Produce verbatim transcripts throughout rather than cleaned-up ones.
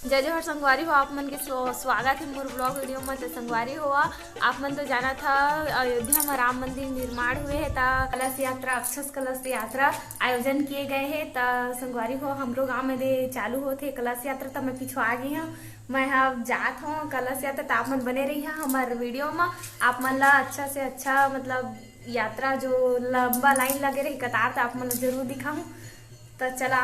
जय जोहार संगवारी हो, आप मन के स्व-, स्वागत हे मोर vlog video में। तो संगवारी हो, आप मन तो जानत हा, अयोध्या में राम मंदिर निर्माण हुए हे, ता कलश यात्रा, अक्षत कलश यात्रा आयोजन किए गए हे। ता संगवारी हो, हमरो गांव में दे चालू होत हे कलश यात्रा, ता मैं पीछू आ गई हूँ। मैं हा अब जात हूँ कलश यात्रा, ता आप मन बने रही हा हमर video में। आप मन ला अच्छा से अच्छा, मतलब, यात्रा जो लंबा line लगे रही कतार, ता आप मन ला जरूर दिखाऊँ। तो चला।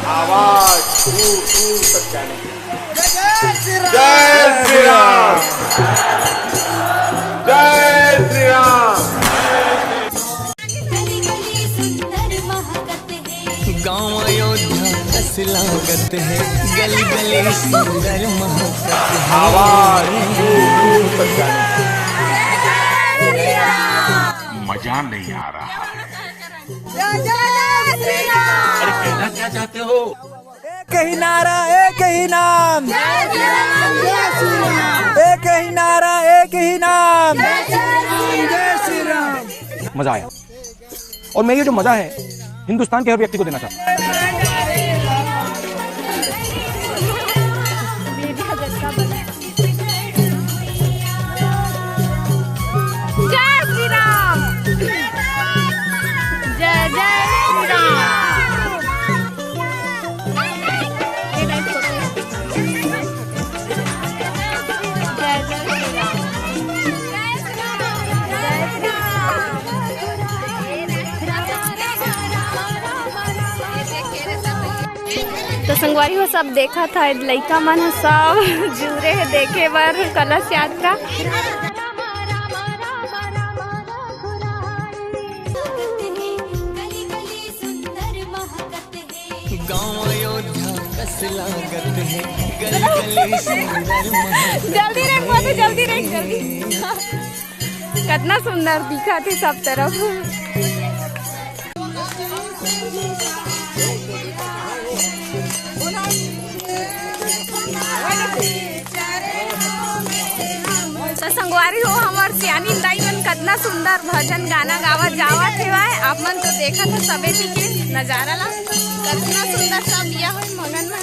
आवाज दूर दूर तक जाने की। जय श्री राम। जय श्री राम। जय श्री राम। गांव अयोध्या कस लागत है, गली गली सुंदर महकत है। आवाज दूर दूर तक जाने की। मजा नहीं आ रहा है। अरे, कहना क्या चाहते हो? एक ही नारा, एक ही नाम। एक ही नारा, एक ही नाम। मजा आया। और मैं ये जो मजा है, हिंदुस्तान के हर व्यक्ति को देना चाहता हूँ। जय श्री राम। जय जय श्री राम। जय जय श्री राम। तो संगवारी हो, सब देखत हे, लइका मन ह सब जुरे हे देखे बर कलश यात्रा। गांव अयोध्या कस लागत है, गली गली सुंदर महकत। जल्दी रे, बोले, जल्दी रे, जल्दी। कतना सुंदर दिखत हे सब तरफ। तो संगवारी हो, हमर सियानी दाई मन कतना सुंदर भजन गाना गावत जावत हेवय। आप मन तो देखत हो सबे जी के नजारा ला, कतना सुंदर सब दिया हो मगन में।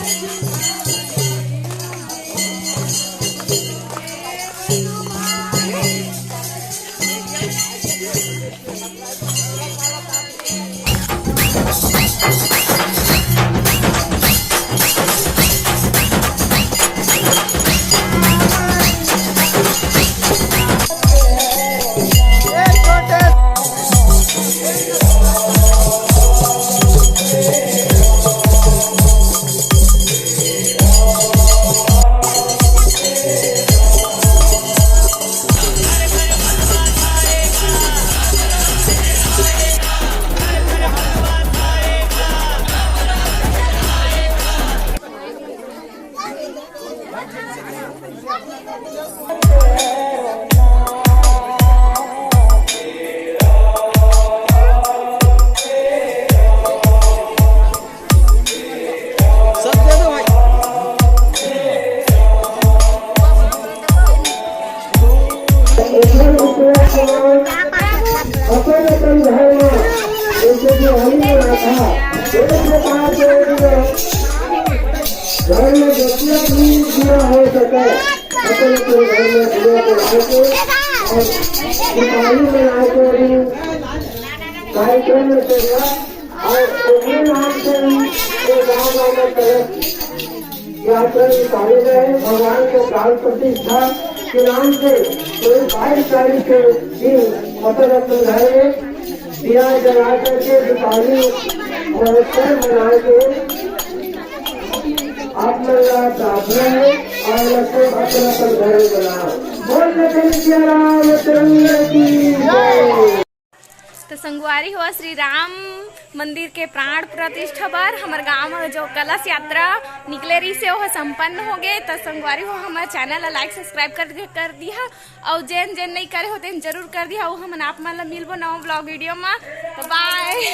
अपन अपन घर में जैसे कि होली मनाता है, एक प्रकार से घर में जितना भी पूरा हो सके, अपन अपन घर में पूरा कर सके और दीपावली मनाए के भी कार्यक्रम में से और अपने नाम से भी ये गाँव गाँव में तरफ यात्रा निकाले गए। भगवान के प्राण प्रतिष्ठा के नाम से कोई बाईस तारीख के दिन अपन अपन घर में दिया जला करके दीपावली महोत्सव मनाए के आप मन ला प्रार्थना है और लक्ष्मण अपन अपन घर में बनाओ। बोल लखन सिया राम चंद्र की जय। तो संगवारी हो, श्री राम मंदिर के प्राण प्रतिष्ठा बर हमर गांव में जो कलश यात्रा निकले रहिस हे, ओह संपन्न हो गए। तो संगवारी हो, हमर channel ला like subscribe कर, कर दिहा, और जेन जेन नहीं करे हो तेन जरूर कर दिहा। वो हमन आप मन ला मिलबो नवा vlog video में। तो bye।